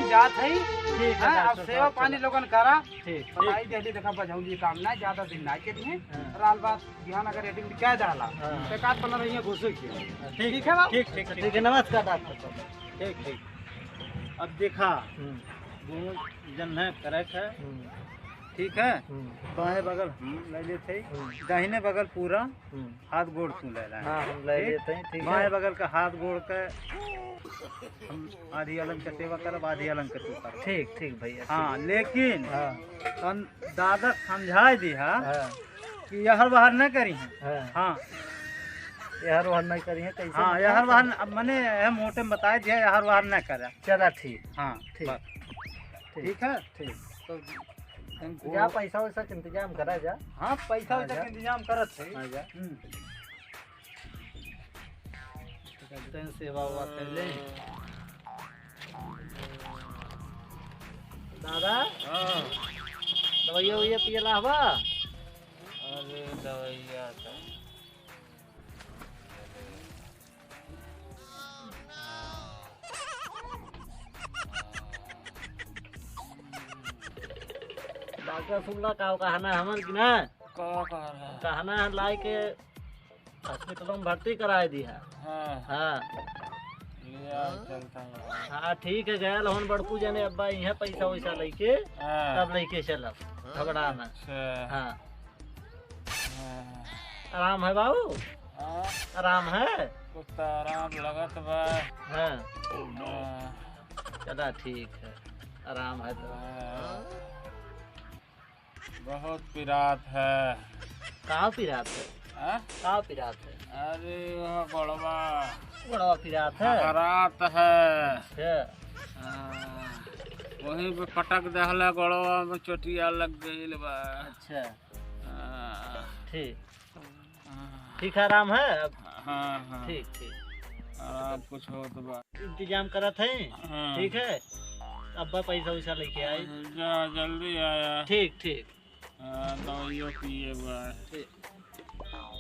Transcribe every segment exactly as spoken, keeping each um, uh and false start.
जात है। ठीक है, हाँ, अब डॉक्टर सेवा साहब, पानी चलो। लोगन करा। ठीक। बताई देली, देखा, बझौली काम ना, ज्यादा दिन ना के लिए। हाँ। राल बात, बिहान अगर admit क्या डाला, हाँ। तो एक आध पन्द्रह यहाँ घुसे के। हाँ, ठीक, ठीक है बाबू? ठीक, ठीक, ठीक है, नमस्कार डॉक्टर साहब। ठीक, ठीक। अब देखा, हम्म। दोनों जन है, correct है। हम्म। ठीक है? हम्म। बाएं बगल हम ले लेते हैं, हम्म। दाहिने बगल पूरा हम्म। हाथ गोड़ तू ले रहा है। हाँ, हम ले ठीक? लेते हैं, ठीक है। बाएं बगल का हाथ गोड़ के हम आधी अलंग के सेवा करब, आधी अलंग के तू करब। ठीक, ठीक भैया, हाँ, ठीक। लेकिन हाँ। तन दादा समझाए दिहा हाँ। कि यहर वहर न करी हैं। हाँ। हाँ। यहर वहर न करी हैं, कैसे हाँ, बताओ? यहर वहर न-, अब मने यह मोटे में बताए दिया, यहर वहर न करा। चला ठीक। हाँ, ठीक। बस। ठीक। ठीक है? ठीक। तो हम जा, पैसा वैसा के इंतजाम करा जा। हाँ, पैसा हाँ, वैसा जा। के इंतजाम करत है। हाँ, जा। हम्म। चलते हैं, सेवा वेवा कर ले। दादा, हाँ। दवाइया ववाइया पियला हवा? अरे, दवाइया का। डॉक्टर सुनला का कहना हमन की ना? का कह रहा है? कहना है लाई के hospital में भर्ती कराए दिहा। हाँ। हाँ। ले आओ, चलता हूँ। हाँ, ठीक है, गया लहन बड़कू जने अब्बा इहाँ पैसा वैसा लेके, हाँ। तब लेके चलब। घबरा ना। अच्छा। हाँ। हाँ। आराम है बाबू? हाँ। आराम है? कुछ तो आराम लगत बा। हाँ। हाँ। चला ठीक है, आराम है तो। हाँ। बहुत पिरात है। का पिरात है? हाँ? का पिरात है? अरे, वह गोड़वा। गोड़वा पिरात है? हरात है। अच्छा। हाँ, वहीं पे पटक दहला गोड़वा में चोटिया लग गइल बा। अच्छा। हाँ। ठीक। हाँ। ठीक है, आराम है अब? हाँ, हाँ। ठीक, ठीक। आराम कुछ होत बा। इंतजाम करत है। हाँ। ठीक है, अब्बा पैसा वैसा लेके आई। जा, जल्दी आया। ठीक, ठीक। हाँ, दवाइयों पिए बा। ठीक। हाँ।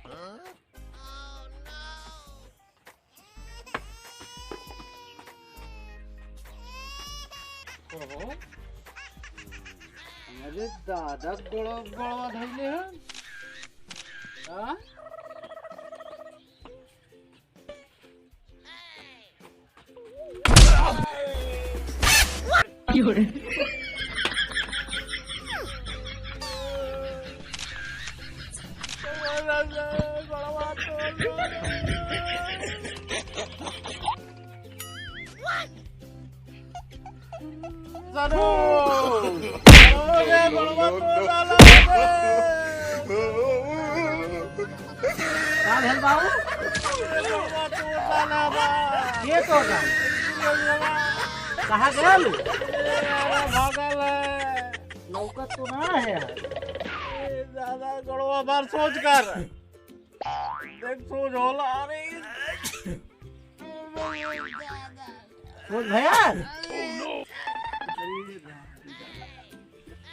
हाँ। कहो, अरे दादा, गोड़वा, गोड़वा धइले हैं। हाँ? जानो। अरे बड़वा तो लाला रे। का भेल बाबू? बड़वा तो लाला बा। के तो का? कहाँ गेल? अरे भागल है। लौकत तो ना है यार। ए दादा, गोड़वा बार सोच कर। देख, सोच होला, अरे। सोच भैया।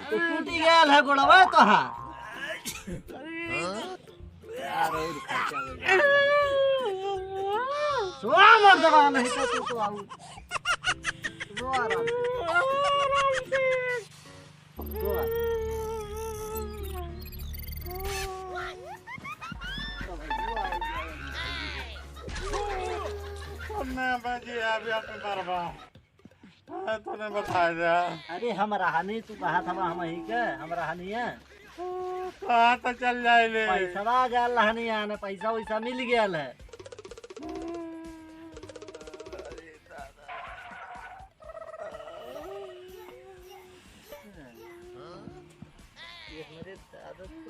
तो टूटी गया है गोड़वा तो हाँ। सोआ मर दबा नहीं तो तू तो आऊ। सो आराम से। तूने बजी अभी अपने मरबा। हाँ, तूने बताया जा। अरे हम रहनी, तू कहा था हम ही के, हम रहनी है। कहाँ तो चल जाए ले। पैसा आ गया रहनी है, पैसा वैसा मिल गया है। ये हमरे दादा को,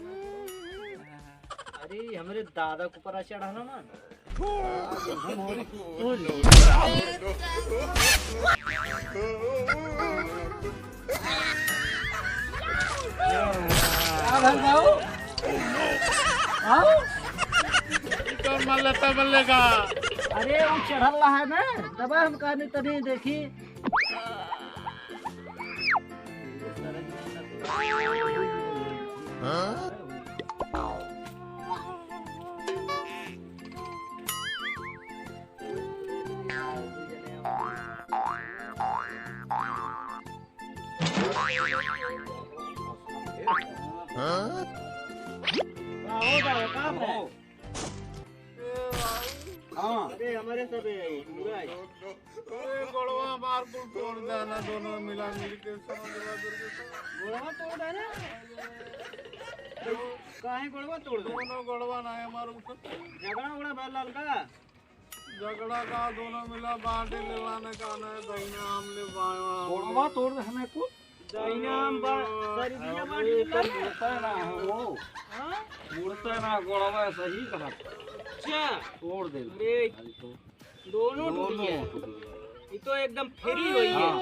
अरे, हमरे दादा को ऊपर चढ़ा ना, ना। चल जाओ। आओ। ई कौन मल्ले तब मल्ले का? अरे, वो चढ़ल रहा है ना, तब हम कहने तनी देखी। हाँ? का हो बा, का हो? हाँ। अरे, हमरे सब है, पूरा है। अरे, गोड़वा मार कुल तोड़ देना, दोनों मिला मिल के समझ लो, दुर्गे समझ। गोड़वा तोड़ देना? काहे गोड़वा तोड़ देना? दोनों गोड़वा ना है हमार ऊपर। झगड़ा उगड़ा भइल रहल का? झगड़ा का, दोनों मिला बांट लेला ने, का ने, दहिना हम ले बायां हम गोड़वा ले। तोड़ देना कुल। दहिना हम बा-, अरे, सरिया बांट अरे, लेला तो ने। मुड़ता ना हो। हाँ? मुड़ता ना, गोड़वा सही कहा। अच्छा। तोड़ देला। अरे, अरे तो दोनों टूट दोनों गया। टूट गया। ये तो एकदम फ्री हुई है। हाँ।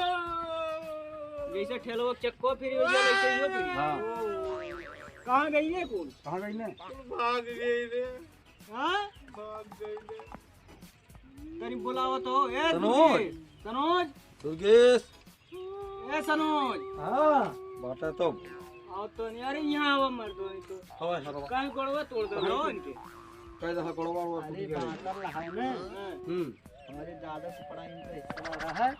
जैसे ठेलवा चक्को फ्री हो गया, वैसे ही हो फ्री। हाँ। कहाँ गई है कौन? कहाँ गई ने? भाग गई रे। हाँ? भाग गई रे। तनी बुलाओ तो, ए तनोज। दुर्गेश, तनोज। दुर्गेश। ए सनोज। हाँ। बाटा तो। आओ तो नहीं, अरे यहाँ आवा मर्दो, नहीं तो। हवा, हवा। काहे गोड़वा तोड़ दे हाँ। लो इनके? कह दे, हाँ, गोड़वा, गोड़वा अरे, टूट गया। बांटल रहा है ना। हाँ। हम्म। हमारे दादा से पड़ा इनका हिस्सा रहा है।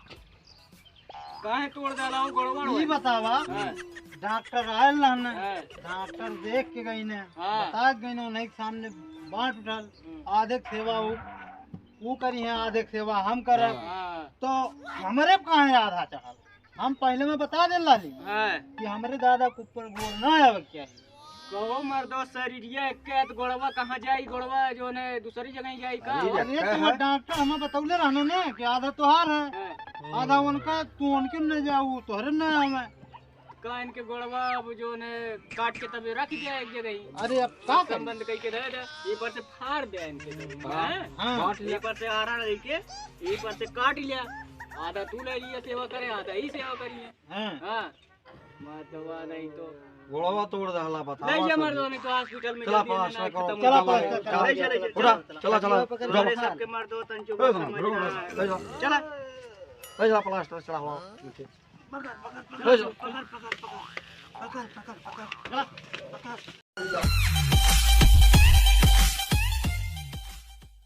काहे तोड़ देला हो गोड़वा? ई बतावा, हाँ। डॉक्टर आयल रहन, हाँ। डॉक्टर देख के गई ने, हाँ। बता के गई ने, उन्हीं के सामने बांट उठल, हम्म। आधे सेवा वो, वो करी है, आधे सेवा हम करब। हाँ। तो हमरे पे काहे आधा चढ़ल? हम पहले में बता देल रहली हाँ। कि हमरे दादा के ऊपर गोड़ ना आवे के चाही। कहो मर्दो, शरीरिया एक्के है, तो गोड़वा कहाँ जाई? गोड़वा जो ने दूसरी जगह जाई का? अरे, अरे, एक्का तो है। डॉक्टर हमें बतौले रहने ने कि आधा तोहार है, हाँ। आधा उनका, तू उनके न जाऊ, तोहरे न आवे। का इनके गोड़वा अब जो ने काट के तबे रख दिया एक जगह ही। अरे, अब का करी? बंद कई के रह दे, ये पर से फाड़ दे इनके तो। हाँ। हाँ? हाँ। ये पर से आरा लेके, ये पर से काट लिया, आधा तू ले लिया सेवा करे, आधा ही सेवा करिए। हाँ। हाँ। मतवा नहीं तो। गोड़वा तोड़ दहला, बतावा ले जा तो। मर्दो, नहीं तो हॉस्पिटल में चला, जल्दी प्लास्टर में ना करो। खत्म चला, हो जाए। प्लास्टर करो। ले जा, ले जा, चला, चला। प्लास्टर चला, चला, चला। अरे, चला। सबके मर्दो, तंचो ए, बच्चा मर गया। ले जा। चला। ले जा, प्लास्टर चढ़ावा। पकड़, पकड़, पकड़, ले जा। पकड़, पकड़, पकड़। पकड़, पकड़, पकड़। चला। पकड़।